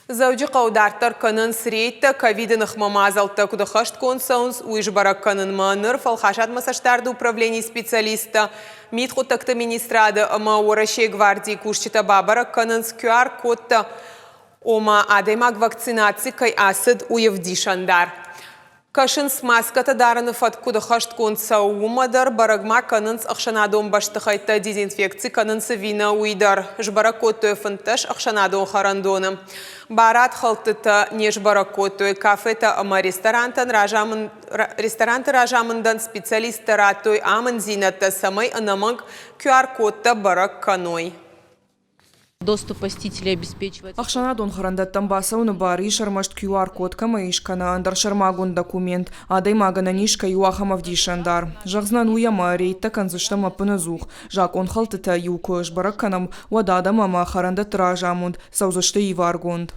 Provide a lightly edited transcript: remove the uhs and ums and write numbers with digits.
Дзӕуджыхъӕуы дарддӕр кӕнынц рейдтӕ, ковиды ныхмӕ мадзӕлттӕ куыд ӕххӕстгонд цӕуынц, уый сбӕрӕг кӕнынмӕ. Ныр фӕлхасадмӕ цӕстдарды управленийы специалисттӕ, мидхъуыддӕгты министрады ӕмӕ Уӕрӕсейы гвардийы кусджытӕ бабӕрӕг кӕнынц QR-кодтӕ, ома адӕймаг вакцинаци кӕй ацыд, уый ӕвдисӕндар. Кӕсынц, маскӕтӕ дарыны фӕтк куыд ӕххӕстгонд цӕуы, уымӕ дӕр, бӕрӕг ма кӕнынц ӕхсӕнадон бӕстыхӕйттӕ дезинфекци кӕнынц ӕви нӕ, уый дӕр. Сбӕрӕг кодтой 15 ӕхсӕнадон хӕрӕндоны. Барадхӕлдтытӕ не сбӕрӕг кодтой. Кафетӕ ӕмӕ ресторантӕн разамынд ресторанты разамындӕн специалисттӕ радтой амынддзинӕдтӕ, цӕмӕй ӕнӕмӕнг QR-кодтӕ бӕрӕг кӕной. Доступ посетителей обеспечивается. Ӕхсӕнадон хӕрӕндӕттӕм бацӕуыны бар ис ӕрмӕст QR-код кӕмӕ ис кӕнӕ ӕндӕр сӕрмагонд документ, адӕймагӕн ис кӕй у ахӕм ӕвдисӕндар. Зӕгъдзынӕн уый ӕмӕ рейдтӕ кӕндзыстӕм ӕппынӕдзух. Закъонхӕлдтытӕ-иу куы сбӕрӕг кӕнӕм, уӕд адӕм ӕмӕ хӕрӕндӕтты разамынд цӕудзысты иваргонд.